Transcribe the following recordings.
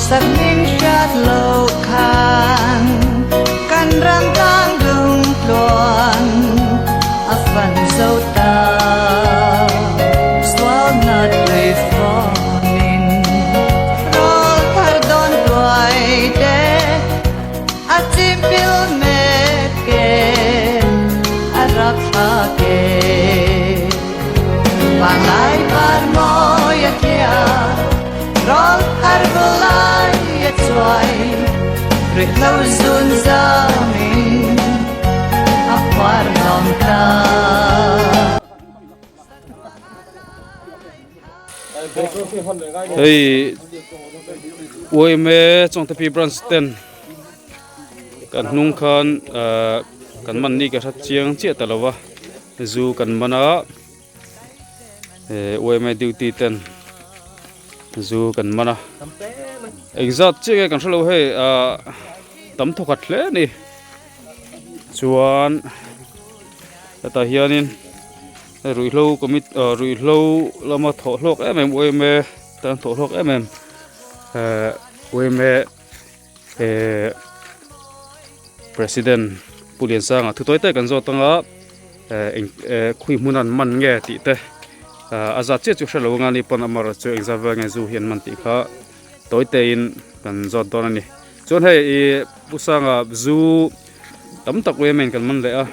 Sakhming hriat loh khan kan ram tlang dung tluan a fan zo ta. Sualna tui fawnin rawl thar dawn tuai te a chimpil mek e, a rap thlak e. Vanlai par mawi a tlia, rawl thar vulai a chuai, rihlo zun zamin a phuar hlawm ta. Hei UMA Chawngtepi branch ten kan hnung khan kan man ni ka hrat chiang chiah ta lo va zu kan man a UMA duty ten zu kan man a engzat chiah nge kan hrelo hei tam thawkhat hle a ni chuan hetah hianin. Ruihhlo commit ruihhlo lama thawh hlawk em em uaime tan thawh hlawk em em uaime president Pu Liansanga thu tawi tak kan zawt anga eng khawi hmun an man nge tih te a zat chiah chu hre lo anga ni pawn amaherawhchu chu engzat vel nge zu hi an man tih kha tawi te in kan zawt dawn a ni chuan hei ih Pu Sanga zu tam tak uaime in kan man leh a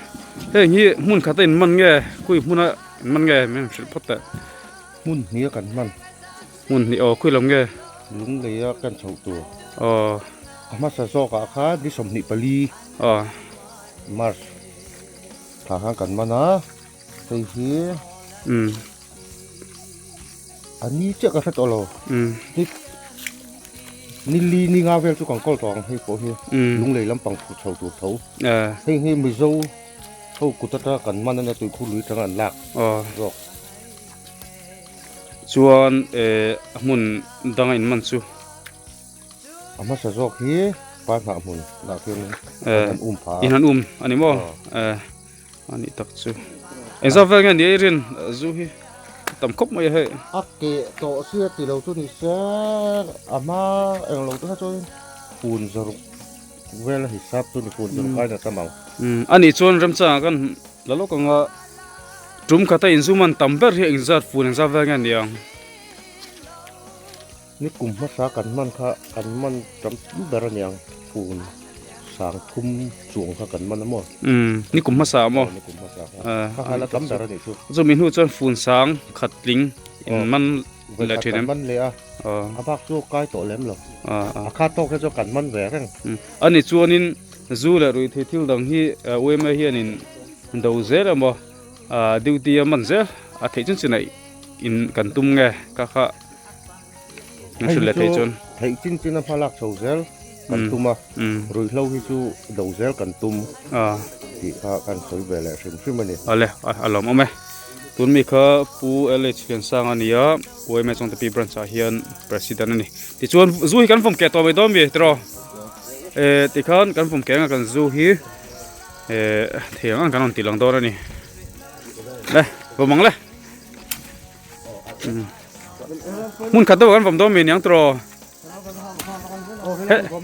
heng hi hmun khat a in man nge khawi hmuna in man nge min hrilh phawt teh hmun hnih a kan hman hmun hnih aw khawi lam nge lung lei a kan chhoh tur aw a hmasa zawk ah khan ni 24 aw march thla khan kan man a hei hi A ni chiah ka hre tawh lo. Ni ni li ni nga vel chu kan kawl tawh ang hei pawh hi lunglei lampang phur chho tur tho. Hei hi Mizo ho kut atanga kan man ania tuikhur lui atanga an lak zawk. Chuan a hmun danga in man chu. A hmasa zawk hi pa hnah hmun lah khian an um pha a. In an um a ni maw? A nih tak chu. Engzat vel nge ni ei rin zu hi tam khawp mai a hei. A keh tawh sia ti lo chu ni se a hma eng lo te kha chuan fun zaruk vel a hisap chu ni fun zaruk aina tam ang. A nih chuan remchangah kan la lawk ang a tum khata inzu man tam ber hi engzat fun engzat vel nge ni ang. Ni kum hmasa kan hman kha kan man tam ber a niang phun sang thum chuang kha kan man a maw? Umm ni kum hmasa a maw? Ni kum hmasa kha kha kha la tam ber a nih chu. Chumi hnu chuan phun sang khat tling in man leh thin em? Kan man leh a, a bak chu kai tawh lem lo. A kha tawk hi chu kan man ve reng. A ni chuanin zu leh ruihtheih thil dang hi UMA hianin do zel emaw duty a man zel a theih chin chin ah in kan tum nge ka kha. Hei hi chu theih chin chin a hma lak chho zel kan tum a, ruihhlo hi chu do zel kan tum tih kha kan sawi ve leh hrim hrim a ni. Awle, a lawm awm e. Tun mi kha Pu LH Liansanga a ni a, YMA Chawngtepi Branch ah hian President a ni. Tichuan zu hi kan vawm keh tawh mai dawn mi tiraw? Eh tikhan kan vawm keh anga kan zu hi eh thei ang ang kan rawn tih lang dawn a ni. Le, vawm ang le. Hmun khat deuh ah kan vawm dawn mi aniang tiraw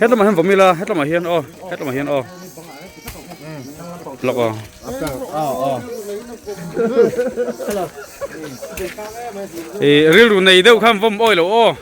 he lamah hian vawm ila he lamah hian aw he lamah hian aw lawk aw ih rilru nei deuh khan vawm awi lo aw.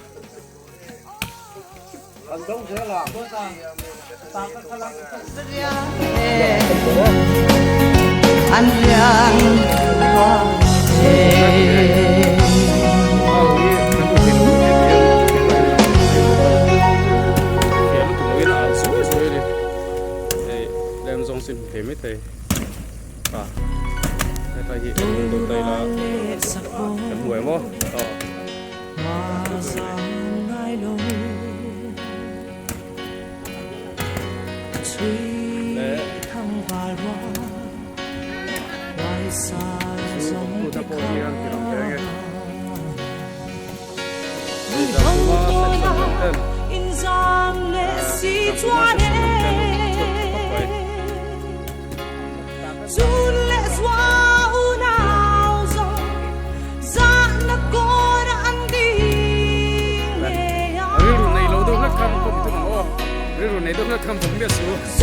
Rilru nei deuh hlek khan vawm miah suh.